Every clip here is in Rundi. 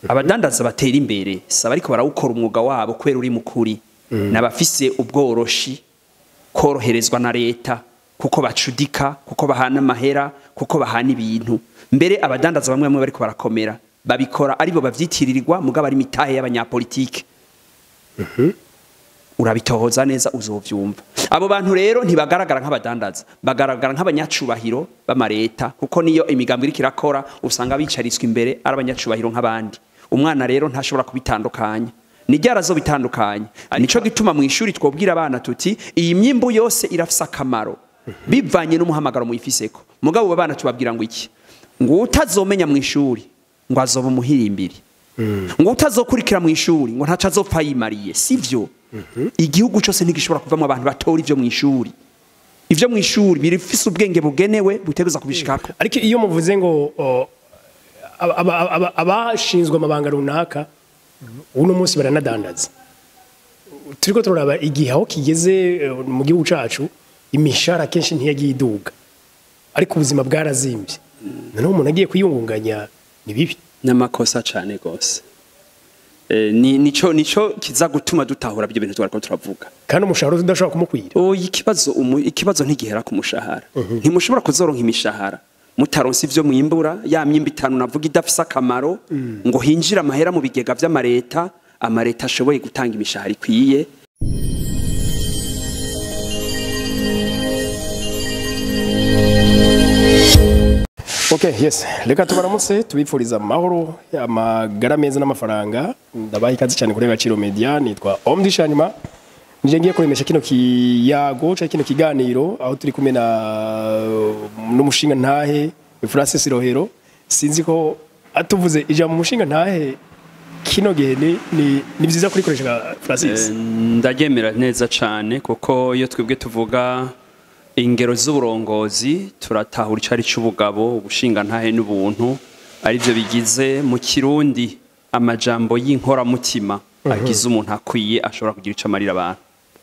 Abadandaza batera imbere saba ariko barawukora umwuga wabo kubera uri mukuri, n'abafise ubworoshi koroherezwa na leta, kuko bacudika, kuko bahana amahera, kuko bahana ibintu. Mbere abadandaza bamwe bamwe bariko barakomera babikora aribo bavyitiririrwa, mugabo ari mitahe y'abanyapolitike. Urabitohoza neza uzovyumva. Abo bantu rero ntibagaragara nk'abadandaza, bagaragara nk'abanyacubahiro b'amareta, kuko niyo imigambi iriko irakora usanga bicariswa imbere ari abanyacubahiro nk'abandi. Umwana rero ntashobora kubitandukanya, ni ryarazo bitandukanya. Nico gituma mu ishuri twobwira abana tuti iyi myimbu yose irafise akamaro bivanye n'umuhamagaro muyifiseko. Mugabo abo bana tubabwira ngo iki? Ngo utazomenya mu ishuri ngo azoba umuhirimbiri, ngo utazokurikira mu ishuri ngo ntaco azopfa yimariye. Sivyo. Igihugu cyose ntigishobora kuvamo abantu batora ivyo mu ishuri. Ivyo mu ishuri birifise ubwenge bugenewe butegereza kubishikako. Ariko iyo muvuze ngo abashinzwe amabanga runaka uno munsi baranadandaza, turiko turaraba igihe aho kigeze mu gihugu cacu, imishahara kenshi ntiyagiye iduga, ariko ubuzima bwarazimbye. Noneho umuntu agiye kwiyungunganya ni bibi. N'amakosa cane gose. Ni nico kiza gutuma dutahura ibyo bintu twariko turavuga. Kandi umushahara udashobora kumukwira. Oya, ikibazo ntigihera ku mushahara. Ntimushobora kuzoronka imishahara mutaronse ivyo mwimbura, ya myimba itanu navuga idafise akamaro, ngo hinjire amahera mu bigega vy'amareta, amareta ashoboye gutanga imishahara ikwiye. Okay, yes. Reka tubaramutse, tubifuriza amahoro, amagara meza n'amafaranga. Ndabaha ikaze cyane kuri Agaciro Media, nitwa Omdi Shanyuma. Nije ngiye kuremesha kino kiyago cyangwa kino kiganiro, aho turi kumwe na n'umushinga ntahe Francis Rohero. Sinzi ko atuvuze ijambo umushinga ntahe kino gihe ni byiza kurikoresha, Francis. Ndaryemera neza cane, kuko iyo twebwe tuvuga ingero z'uburongozi turatahura icari c'ubugabo, ubushingantahe n'ubuntu, arivyo bigize mu Kirundi amajambo y'inkoramutima agize umuntu akwiye ashobora kugira ico amarira abantu.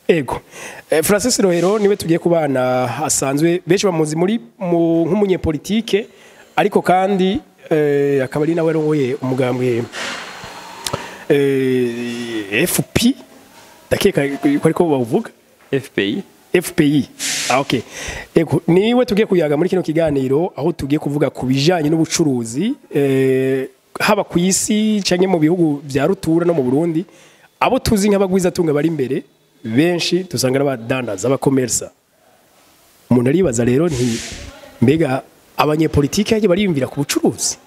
Ego. Francis Rohero niwe tugiye kubana, asanzwe benshi bamuzi muri nk'umunyepolitike, ariko kandi akaba ari nawe arongoye umugambwe FP, ndakeka ko ariko bawuvuga. FPI. FPI. Ah, okay. Ego, niwe tugiye kuyaga muri kino kiganiro, aho tugiye kuvuga ku bijanye n'ubucuruzi haba ku isi canke mu bihugu vya rutura no mu Burundi. Abo tuzi nk'abagwizatunga bari imbere benshi dusanga ari abadandaza, abakomersa. Umuntu aribaza rero nti mbega abanyepolitike yagiye bariyumvira ku bucuruzi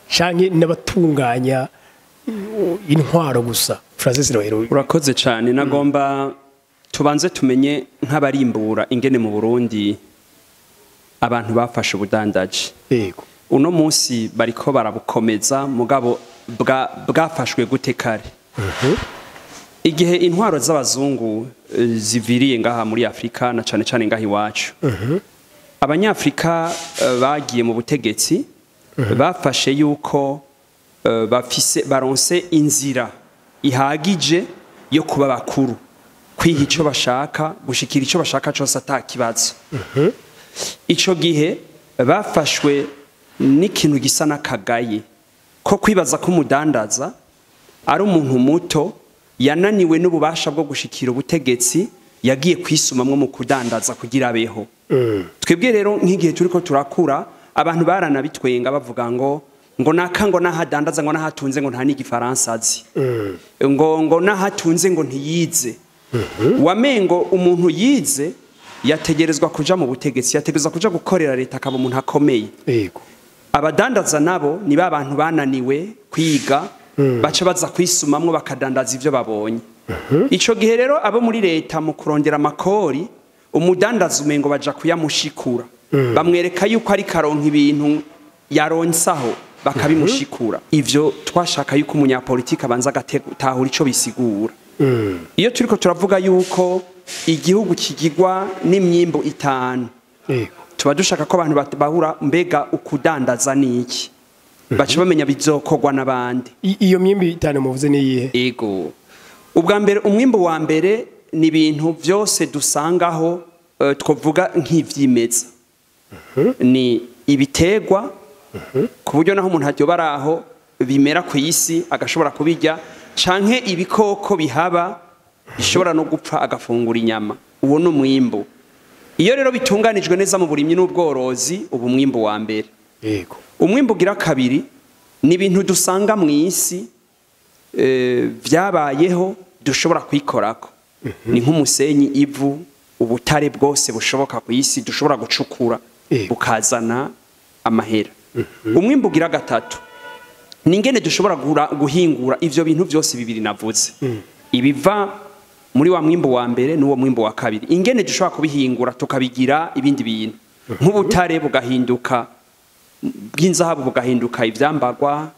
canke n'abatunganya intwaro gusa? Francis Rohero. Urakoze cyane. Nagomba tubanze tumenye nk'abarimbura ingene mu Burundi abantu bafashe ubudandaji. Uno munsi bariko barabukomeza, mugabo bwafashwe gute kare? Igihe intwaro z'abazungu ziviriye ngaha muri Afrika, na cane cane ngaha iwacu, abanyafrika bagiye mu butegetsi bafashe yuko bafise baronse inzira ihagije yo kuba bakuru, kwiha ico bashaka, gushikira ico bashaka cose ata kibazo. Ico gihe bafashwe n'ikintu gisa n'akagaye ko kwibaza ko umudandaza ari umuntu muto yananiwe n'ububasha bwo gushikira ubutegetsi, yagiye kwisumamwo mu kudandaza kugira abeho. Twebwe rero nk'igihe turiko turakura, abantu baranabitwenga bavuga ngo naka ngo nahadandaza, ngo nahatunze, ngo nta n'igifaransa azi, ngo nahatunze, ngo ntiyize. Wamengo umuntu yize yategerezwa kuja mu butegetsi, yategerezwa kuja gukorera leta, akaba umuntu akomeye. Abadandaza nabo ni ba bantu bananiwe kwiga, baca baza kwisumamwo bakadandaza ivyo babonye. Ico gihe rero abo muri leta mu kurondera amakori, umudandaza umengo baja kuyamushikura, bamwereka yuko ari karonka ibintu yaronsaho bakabimushikura. Ivyo twashaka yuko umunyapolitike abanza agatahura ico bisigura. Iyo turiko turavuga yuko igihugu kigigwa n'imyimbo itanu, tuba dushaka ko abantu bahura mbega ukudandaza niki, baca bamenya bizokorwa n'abandi. Iyo myimbi itanu muvuze ni iyihe? Ego, ubwa mbere, umwimbo wa mbere ni ibintu byose dusangaho, twavuga nk'ivyimeza, ni ibitegwa, ku buryo naho umuntu ajoba araho bimera ku isi agashobora kubirya, canke ibikoko bihaba bishobora no gupfa agafungura inyama. Uwo ni umwimbu. Iyo rero bitunganijwe neza mu burimyi n'ubworozi, ubu umwimbu wa mbere. Yego. Umwimbu ugira kabiri ni ibintu dusanga mu isi vyabayeho dushobora kwikorako. Ni nk'umusenyi, ivu, ubutare bwose bushoboka ku isi dushobora gucukura bukazana amahera. Umwimbu ugira gatatu ni ingene dushobora guhingura ivyo bintu byose bibiri navuze. Ibiva muri wa mwimbu wa mbere n'uwo mwimbu wa kabiri, ingene dushobora kubihingura tukabigira ibindi bintu, nk'ubutare bugahinduka bw'inzahabu, bugahinduka ivyambagwa,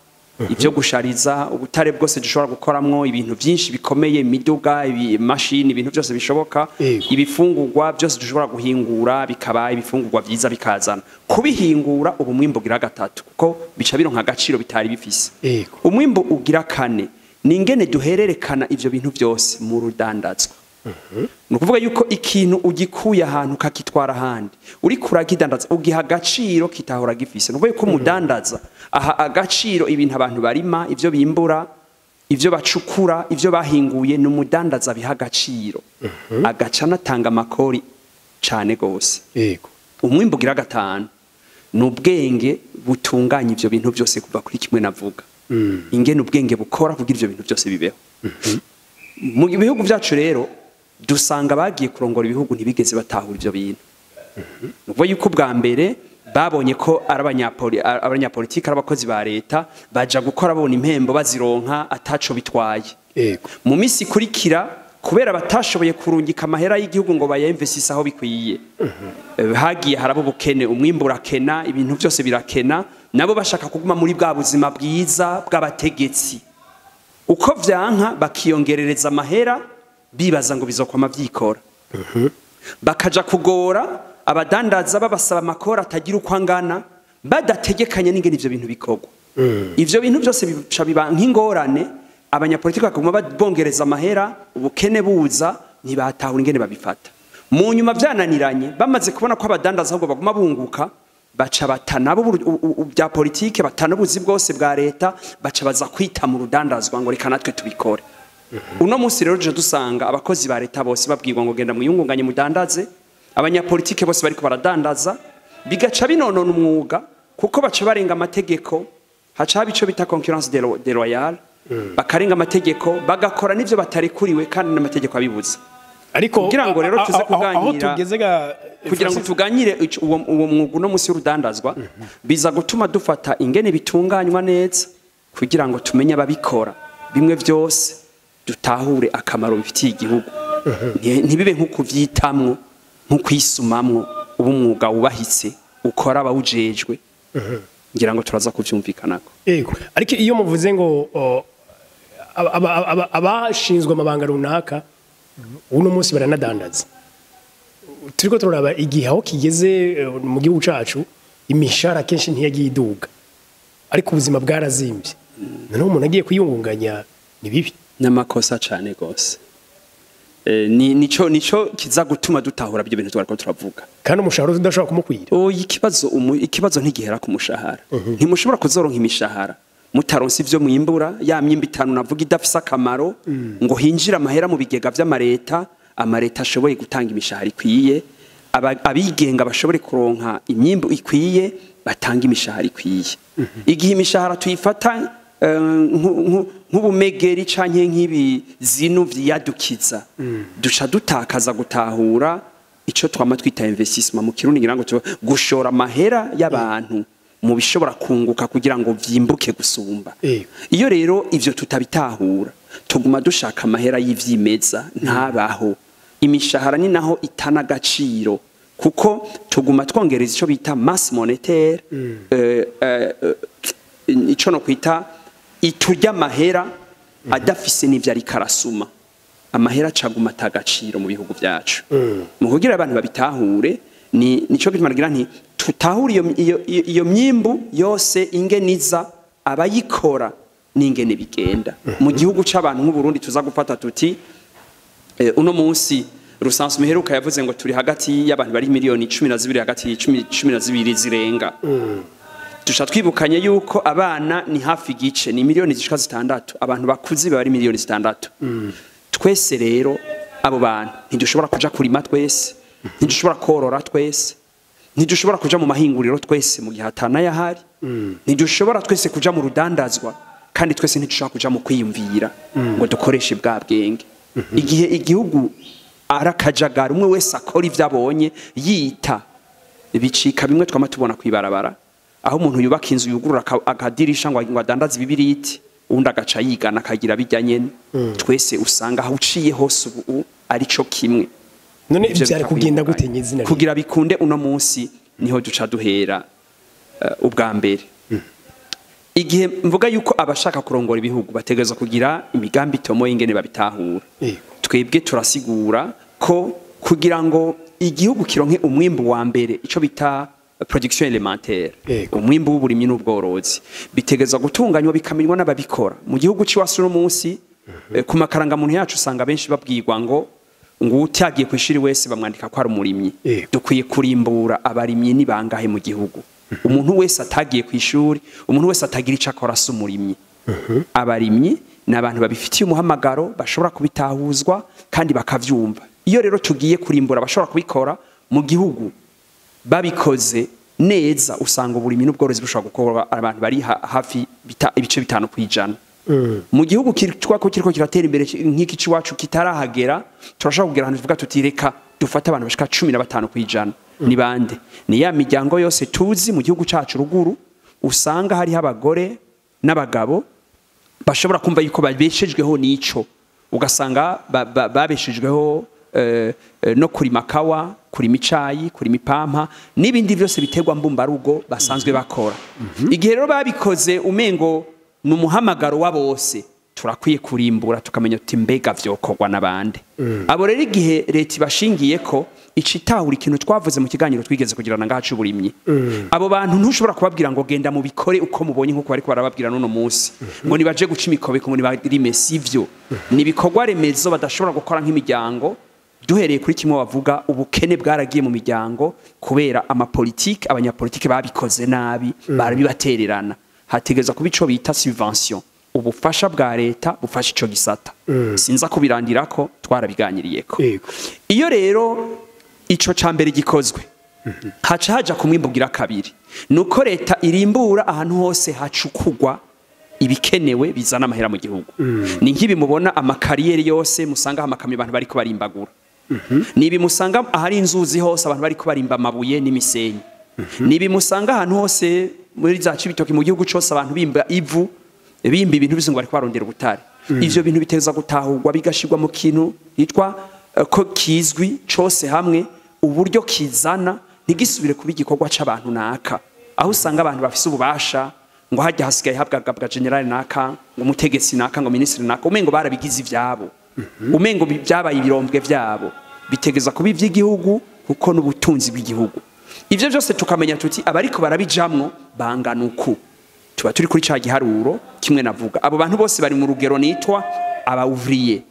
ibyo gushariza, ubutare bwose dushobora gukoramwo ibintu byinshi bikomeye, imiduga, imashini, ibintu byose bishoboka, ibifungurwa byose dushobora guhingura bikaba ibifungurwa byiza bikazana. Kubihingura ubu mwimbu ugira gatatu, kuko bica bironka agaciro bitari bifise. Umwimbu ugira kane ni ingene duhererekana ivyo bintu byose mu rudandazwa. Ni ukuvuga yuko ikintu ugikuye ahantu ukakitwara ahandi, uriko urakidandaza ugiha agaciro kitahora gifise. Ni ukuvuga yuko umudandaza aha agaciro ibintu abantu barima, ivyo bimbura, ivyo bacukura, ivyo bahinguye, ni umudandaza biha agaciro, agaca anatanga amakori cane gose. Umwimbu ugira gatanu ni ubwenge butunganya ivyo bintu byose kuva kuri kimwe navuga. Ingene ubwenge bukora kugira ivyo bintu byose bibeho. Mu bihugu byacu rero dusanga bagiye kurongora ibihugu ntibigeze batahura ivyo bintu. Nukuvuga yuko bwa mbere babonye ko ari abanyapolitiki, ari abakozi ba leta, baja gukora babona impembo bazironka ataco bitwaye. Mu minsi ikurikira, kubera batashoboye kurungika amahera y'igihugu ngo bayinvestisse aho bikwiye, hagiye haraba ubukene, umwimbu urakena, ibintu byose birakena, nabo bashaka kuguma muri bwa buzima bwiza bw'abategetsi. Uko vyanka bakiyongerereza amahera bibaza ngo bizokwama vyikora. Bakaja kugora abadandaza babasaba amakora atagira uko angana, badategekanye n'ingene ivyo bintu bikorwa. Ivyo bintu byose bica biba nk'ingorane, abanyapolitiki bakaguma bongereza amahera, ubukene buza, ntibatahura ingene babifata. Mu nyuma vyananiranye, bamaze kubona ko abadandaza ahubwo baguma bunguka, baca batana bo bya politike, batana ubuzi bwose bwa leta, baca baza kwita mu rudandazwa ngo reka natwe tubikore. Uno munsi rero dusanga abakozi ba leta bose babwirwa ngo genda mwiyungunganye mudandaze, abanyapolitike bose bariko baradandaza, bigaca binonona umwuga kuko baca barenga amategeko, haca haba ico bita concurrence déloyale, bakarenga amategeko bagakora n'ivyo batarekuriwe kandi n'amategeko abibuza. Ariko kugira ngo rero tuze kuganira, kugira ngo tuganyire uwo mwuga no munsi y'urudandazwa, biza gutuma dufata ingene bitunganywa neza kugira ngo tumenye ababikora bimwe byose, dutahure akamaro bifitiye igihugu. Ntibibe nko kuvyitamwo, nko kwisumamwo, ubu mwuga wubahitse ukora abawujejwe. Ngira ngo turaza kuvyumvikanako. Yego, ariko iyo muvuze ngo abashinzwe amabanga runaka uno munsi baranadandaza, turiko turaraba igihe aho kigeze mu gihugu cacu, imishahara kenshi ntiyagiye iduga, ariko ubuzima bwarazimbye. Noneho umuntu agiye kwiyungunganya ni bibi, n'amakosa cane gose. Nico kiza gutuma dutahura ibyo bintu twariko turavuga. Kandi umushahara udashobora kumukwira. Ikibazo ntigihera ku mushahara. Ntimushobora kuzoronka imishahara mutaronse ivyo mwimbura, ya myimbi itanu navuga idafise akamaro, ngo hinjira amahera mu bigega vy'amareta, amareta ashoboye gutanga imishahara ikwiye, abigenga bashobore kuronka imyimbu ikwiye, batanga imishahara ikwiye. Igihe imishahara tuyifata nk'ubumegeri canke nk'ibizinu vyiyadukiza, duca dutakaza gutahura ico twama twita investissement mu Kirundi, ngira ngo gushora amahera y'abantu mu bishobora kunguka kugira ngo vyimbuke gusumba. Iyo rero ivyo tutabitahura, tuguma dushaka amahera y'ivyimeza ntabaho. Imishahara ni naho itana agaciro, kuko tuguma twongereza ico bita masse monétaire, ico no kwita iturya amahera adafise n'ivyo ariko arasuma. Amahera acaguma atagaciro mu bihugu vyacu. Mu kugira abantu babitahure, ni nico gituma nagira nti tutahure iyo myimbu yose ingeniza abayikora n'ingene bigenda. Mu gihugu c'abantu nk'u Burundi tuza gufata tuti uno munsi Rusansu Miheruka yavuze ngo turi hagati y'abantu bari miliyoni 12 hagati ya 12 zirenga. Duca twibukanye yuko abana ni hafi igice, ni miliyoni zishika 6, abantu bakuze bari miliyoni 6. Twese rero abo bantu ntidushobora kuja kurima twese, ntidushobora korora twese, ntidushobora kuja mu mahinguriro twese mu gihe atanayahari, ntidushobora twese kuja mu rudandazwa, kandi twese ntidushobora kuja mu kwiyumvira ngo dukoreshe bwa bwenge. Igihe igihugu arakajagara, umwe wese akora ivyo abonye yita, bicika bimwe twama tubona kwibarabara, aho umuntu yubaka inzu yugurura akadirisha ngo adandaze ibibiriti, undi agaca yigana akagira bijya nyene. Twese usanga aho uciye hose ubu arico kimwe. None ivyo byari kugenda gute nyizina kugira bikunde uno munsi? Niho duca duhera ubwa mbere. Igihe mvuga yuko abashaka kurongora ibihugu bategerezwa kugira imigambi itomo y'ingene babitahura, twebwe turasigura ko kugira ngo igihugu kironke umwimbu wa mbere, ico bita production élémentaire, umwimbu w'uburimyi n'ubworozi, bitegezwa gutunganywa bikamenywa n'ababikora mu gihugu c'iwacu. Uno munsi ku makaranga muntu yacu usanga benshi babwirwa ngo utagiye kwishiri wese bamwandika ko ari umurimyi. Dukwiye kurimbura abarimyi ni bangahe mu gihugu. Umuntu wese atagiye kwishuri, umuntu wese atagira ico akora si umurimyi. Abarimyi ni abantu babifitiye umuhamagaro, bashobora kubitahuzwa kandi bakavyumva. Iyo rero tugiye kurimbura bashobora kubikora mu gihugu babikoze neza, usanga uburimyi n'ubworozi bushobora gukorwa abantu bari hafi ibice 5%. Mu gihugu kitwa ko kiriko kiratera imbere nk'iki ciwacu kitarahagera, turashobora kugera ahantu tuvuga tuti reka dufate abantu bashika 15%. Ni bande? Ni ya miryango yose tuzi mu gihugu cacu ruguru, usanga hariho abagore n'abagabo bashobora kumva yuko babeshejweho n'ico, ugasanga babeshejweho no kurima kawa, kurima icayi, kurima ipampa n'ibindi byose biterwa mbumbarugo basanzwe bakora. Igihe rero babikoze umengo ni umuhamagaro wa bose, turakwiye kurimbura tukamenya tuti mbega vyokorwa n'abande. Abo rero igihe leta ibashingiye ko icitahura ikintu twavuze mu kiganiro twigeze kugirana ngaha c'uburimyi, abo bantu ntushobora kubabwira ngo genda mubikore uko mubonye nkuko bariko barababwira n'uno munsi, ngo nibaje guca imikobeko, ngo nibarime. Sivyo, ni ibikorwa remezo badashobora gukora nk'imiryango. Duhereye kuri kimwe bavuga, ubukene bwaragiye mu miryango kubera amapolitike, abanyapolitike babikoze nabi, barabibatererana. Hategerezwa kuba ico bita subvention, ubufasha bwa leta bufasha ico gisata. Sinza kubirandirako, twarabiganiriyeko. Iyo rero ico ca mbere gikozwe, haca haja ku mwimbu ugira kabiri, nuko leta irimbura ahantu hose hacukugwa ibikenewe bizana amahera mu gihugu. Ni nk'ibi mubona amakariyeri yose musanga amakamyo abantu bariko barimbagura, ni ibi musanga ahari inzuzi hose abantu bariko barimba amabuye n'imisenyi, ni ibi musanga ahantu hose muri za Cibitoki mu gihugu cose abantu bimba ivu, bimba ibintu bizingo bariko barondera ubutare. Ivyo bintu biteza gutahurwa bigashirwa mu kintu yitwa ko kizwi cose hamwe, uburyo kizana ntigisubire kuba igikorwa c'abantu naka, aho usanga abantu bafise ububasha ngo hajya hasigaye habwagabwa general naka, ngo umutegetsi naka, ngo minisitiri naka, umengo barabigize ivyabo, umengo byabaye ibirombwe vyabo. Bitegeza kuba ivy'igihugu kuko n'ubutunzi bw'igihugu. Ivyo byose tukamenya tuti abariko barabijamwo bangana uku, tuba turi kuri ca giharuro kimwe navuga. Abo bantu bose bari mu rugero nitwa aba ouvrier.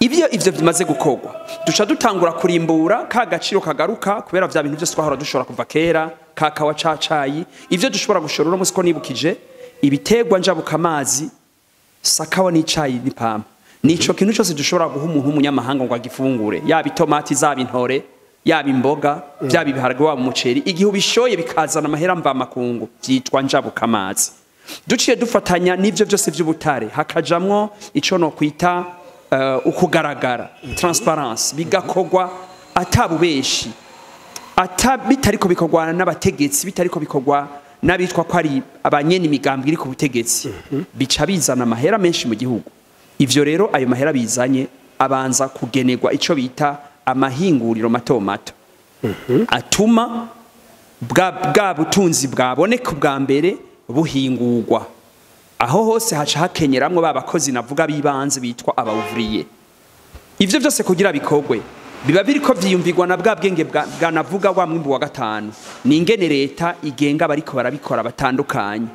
Ivyo bimaze gukorwa, duca dutangura kurimbura ka gaciro kagaruka kubera vya bintu byose twahora dushobora kuva kera, ka kawa, cacayi, ivyo dushobora gushora uno munsi. Ko nibukije ibiterwa njabuka amazi, sakawa n'icayi n'ipampa, nico kintu cyose dushobora guha umuntu w'umunyamahanga ngo agifungure, yaba itomati, zaba intore, yaba imboga, byaba ibiharage, waba umuceri, igihe ubishoye bikazana amahera mvamakungu, byitwa njabuka amazi. Duciye dufatanya n'ivyo byose vy'ubutare, hakajamwo ico no kwita ukugaragara, transparence, bigakorwa atabubeshi, ata bitariko bikorwa n'abategetsi, bitariko bikorwa n'abitwa ko ari abanyene imigambi iri ku butegetsi, bica bizana amahera menshi mu gihugu. Ivyo rero, ayo mahera bizanye abanza kugenerwa ico bita amahinguriro mato mato, atuma bwa butunzi bwaboneka ubwa mbere buhingurwa. Aho hose haca hakenyeramwo ba bakozi navuga bibanze bitwa aba ouvrier. Ivyo byose kugira bikorwe biba biriko vyiyumvirwa na bwa bwenge bwa navuga wa mwimbu wa gatanu, ni ingene leta igenga bariko barabikora batandukanye.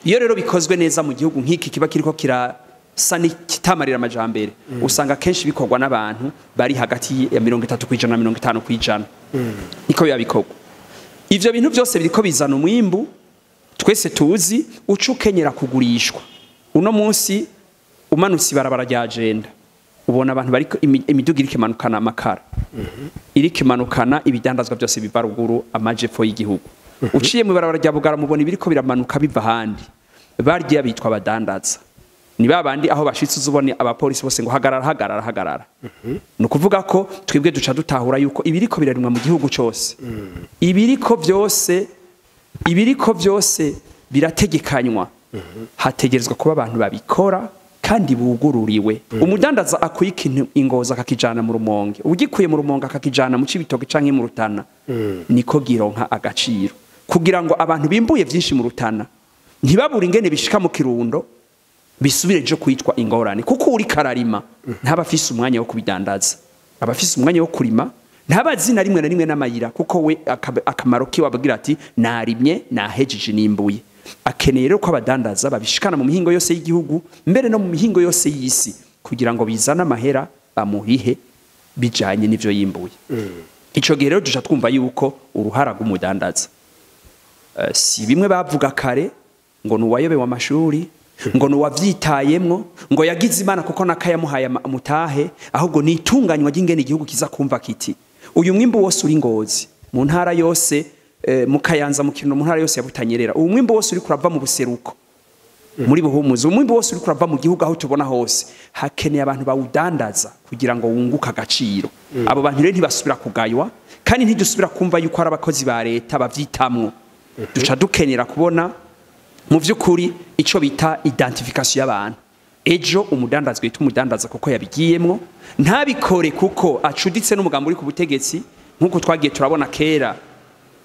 Iyo rero bikozwe neza mu gihugu nk'iki kiba kiriko kirasa n'ikitamarira amajambere, usanga kenshi bikorwa n'abantu bari hagati ya 30% na 50%, niko biba bikorwa. Ivyo bintu byose biriko bizana umwimbu. Twese tuzi uca ukenyera kugurishwa. Uno munsi umanutse ibarabara rya Jenda, ubona abantu bariko imiduga iriko imanukana amakara, iriko imanukana ibidandazwa byose biva ruguru amajepfo y'igihugu. Uciye mu ibarabara rya Bugarama ubona ibiriko biramanuka biva ahandi. Barya bitwa abadandaza. Ni babandi aho bashitse uzubone abapolisi bose ngo hagarara hagarara hagarara. Ni ukuvuga ko twebwe duca dutahura yuko ibiriko birarimwa mu gihugu cose, ibiriko byose birategekanywa. Hategerezwa kuba abantu babikora kandi bugururiwe. Umudandaza akuye ikintu ingoza akakijana mu Rumonge, ugikuye mu Rumonge akakijana mu Cibitoke canke mu Rutana, niko gironka agaciro. Kugira ngo abantu bimbuye vyinshi mu Rutana ntibabure ingene bishika mu Kirundo bisubire jo kwitwa ingorane, kuko uri kararima ntaba afise umwanya wo kubidandaza, aba afise umwanya wo kurima, ntaba azi na rimwe na rimwe n'amayira, kuko we akamaro kiwe ababwira ati narimye nahejeje nimbuye. Akeneye rero ko abadandaza babishikana mu mihingo yose y'igihugu, mbere no mu mihingo yose y'isi, kugira ngo bizane amahera bamuhihe bijanye n'ivyo yimbuye. Ico gihe rero duca twumva yuko uruhara rw'umudandaza si bimwe bavuga kare ngo nuwayobewe amashuri, ngo nuwavyitayemwo, ngo yagize Imana kuko nakayamuhaye mutahe, ahubwo nitunganywa ry'ingene igihugu kiza kumva kiti uyu mwimbu wose uri Ngozi mu ntara yose, mu Kayanza, mu Kirundo, mu ntara yose ya Butanyerera, uyu mwimbu wose uri kurava mu buseruko muri Buhumuza, umwimbu wose uri kurava mu gihugu aho tubona hose, hakeneye abantu bawudandaza kugira ngo wunguke agaciro. Abo bantu rero ntibasubira kugaywa, kandi ntidusubira kumva yuko ari abakozi ba leta bavyitamwo. Duca dukenera kubona mu vy'ukuri ico bita identification y'abantu. Ejo umudandaza wita umudandaza kuko yabigiyemwo, ntabikore kuko acuditse n'umugambi uri ku butegetsi, nkuko twagiye turabona kera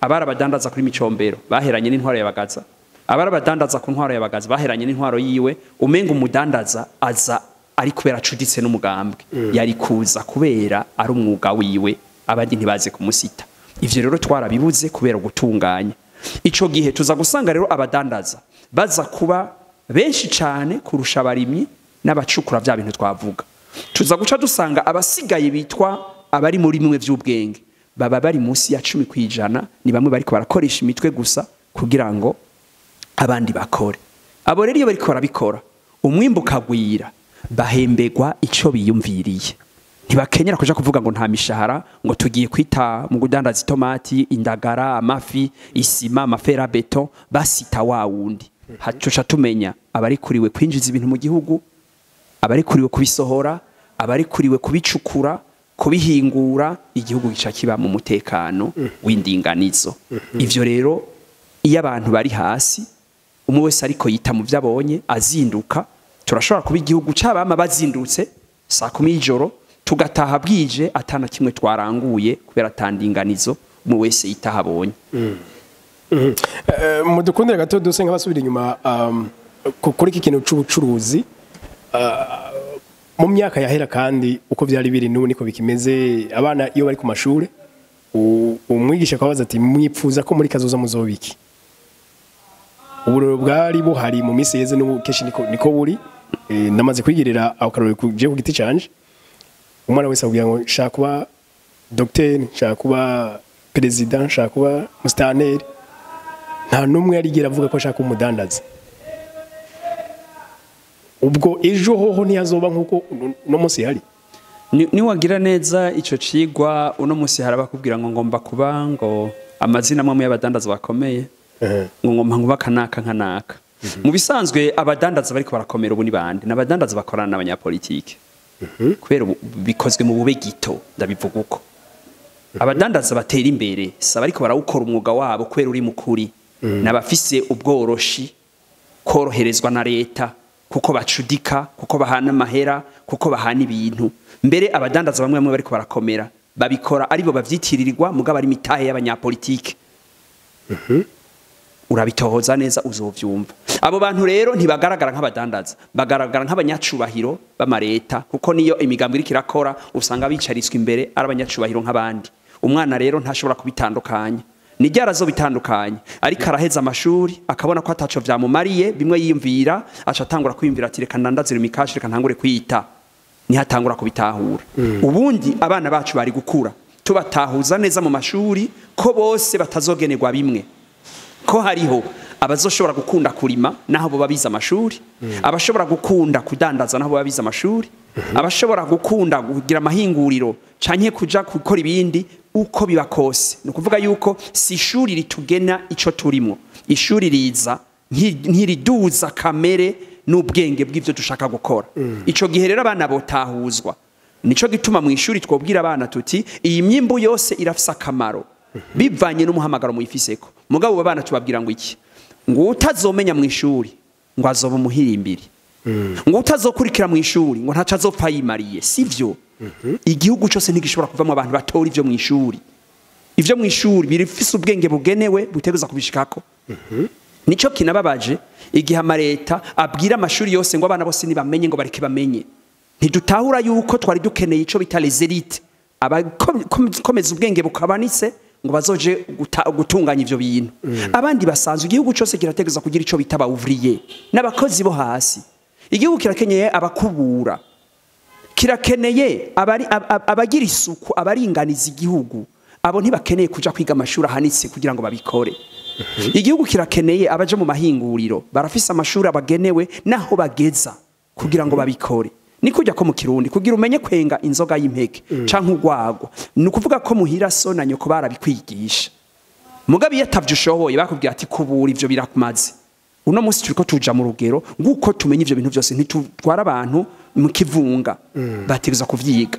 abari abadandaza kuri Micombero baheranye n'intwaro y'Abagaza, abari abadandaza ku ntwaro y'Abagaza baheranye n'intwaro yiwe. Umenga umudandaza aza ari kubera acuditse n'umugambwe, yari kuza kubera ari umwuga wiwe, abandi ntibaze kumusita. Ivyo rero twarabibuze kubera gutunganya. Ico gihe tuza gusanga rero abadandaza baza kuba benshi cyane kurusha abarimyi n'abacukura bya bintu twavuga. Tuza guca dusanga abasigaye bitwa abari muri bimwe vy'ubwenge baba bari munsi ya 10%, ni bamwe bariko barakoresha imitwe gusa kugira ngo abandi bakore. Abo rero iyo bariko barabikora umwimbu ukagwira, bahembegwa ico biyumviriye. Ntibakenyera kuja kuvuga ngo nta mishahara, ngo tugiye kwita mu kudandaza itomati, indagara, amafi, isima, amafera beton, basita wa wundi. Hacuca tumenya abari kuriwe kwinjiza ibintu mu gihugu, abari kuriwe kubisohora, abari kuriwe kubicukura, kubihingura, igihugu gica kiba mu mutekano w'indinganizo. Ivyo rero iyo abantu bari hasi, umwe wese ariko yita mu vyo abonye azinduka, turashobora kuba igihugu c'abama bazindutse saa 10 y'ijoro tugataha bwije atana kimwe twaranguye kubera atandinganizo, umwe wese yitaha abonye. Mudukundire gato duse nk'abasubira inyuma kuri iki kintu c'ubucuruzi. Mu myaka yahera kandi uko vyari biri n'ubu niko bikimeze, abana iyo bari ku mashure umwigisha akabaza ati mwipfuza ko muri kazoza muzobiki? Uburoro bwari buhari mu minsi yeze n'ubu kenshi niko buri. Namaze kwigirira aho karori kuje ku giti canje, umwana wese avuga ngo nshaka kuba docteur, nshaka kuba president, nshaka kuba mustaneri. Nta numwe yarigera avuga ko ashaka umudandaza. Ubwo ejo hoho ntiyazoba nkuko no munsi hari. Ni wagira neza ico cigwa uno munsi harabakubwira ngo ngomba kuba ngo amazina amwe y'abadandaza bakomeye, ngo ngomba nkuba kanaka nkanaka. Mu bisanzwe abadandaza bariko barakomera ubu ni bande? N'abadandaza bakorana n'abanyapolitike. Kubera bikozwe mu bube gito, ndabivuga uko. Abadandaza batera imbere saba ariko barawukora umwuga wabo kubera uri mukuri, n'abafise ubworoshi koroherezwa na leta, kuko bacudika, kuko bahana amahera, kuko bahana ibintu. Mbere abadandaza bamwe bamwe bariko barakomera babikora aribo bavyitiririrwa, mugabo ari mitahe y'abanyapolitike. Urabitohoza neza uzovyumva. Abo bantu rero ntibagaragara nk'abadandaza, bagaragara nk'abanyacubahiro b'amareta, kuko niyo imigambi iriko irakora usanga bicariswa imbere ari abanyacubahiro nk'abandi. Umwana rero ntashobora kubitandukanya, ni ryarazo bitandukanye, ariko araheza amashuri akabona ko ataco vyamumariye, bimwe yiyumvira aca atangura kwiyumvira ati reka ndandazire imikashi, reka ntangure kwita, niho atangura kubitahura. Ubundi abana bacu bari gukura tubatahuza neza mu mashuri ko bose batazogenerwa bimwe, ko hariho Abazoshobora gukunda kurima naho bo babize amashuri, abashobora gukunda kudandaza naho bo babize amashuri, abashobora gukunda kugira amahinguriro canke kuja gukora ibindi uko biba kose. Ni ukuvuga yuko si ishuri ritugena ico turimo. Ishuri riza ntiriduza kamere n'ubwenge bw'ivyo dushaka gukora. Ico gihe rero abana botahuzwa. Nico gituma mu ishuri twobwira abana tuti iyi myimbu yose irafise akamaro bivanye n'umuhamagaro muyifiseko. Mugabo abana tubabwira ngo iki? Ngo utazomenya mu ishuri ngo azoba umuhirimbiri, ngo utazokurikira mu ishuri ngo ntaco azopfa yimariye. Sivyo. Igihugu cyose ntigishobora kuvamo abantu batora ivyo mu ishuri. Ivyo mu ishuri birifise ubwenge bugenewe buteguza kubishikako. Nico kinababaje igihe amareta abwira amashuri yose ngo abana bose nibamenye ngo bareke bamenye. Ntidutahura yuko twari dukeneye ico bita les élites, abakomeza ubwenge bukabanitse ngo bazoje gutunganya ivyo bintu. Abandi basanzwe, igihugu cyose kirategeza kugira ico bita ba ouvrier n'abakozi bo hasi. Igihugu kirakenyeye abakubura, kirakeneye abagira isuku, abaringaniza igihugu. Abo ntibakeneye kuja kwiga amashuri ahanitse kugira ngo babikore. Igihugu kirakeneye abaje mu mahinguriro, barafise amashuri abagenewe naho bageza kugira ngo babikore. Ni kujya ko mu Kirundi kugira umenye kwenga inzoga y'impeke canke urwagwa, ni ukuvuga ko muhira so na nyoko barabikwigisha. Mugabe iyo atavyo ushoboye bakubwira ati kubura ivyo birakumaze. Uno munsi turiko tuja mu rugero nguko tumenye ivyo bintu vyose, ntitutwara abantu mu kivunga, bategerezwa kuvyiga.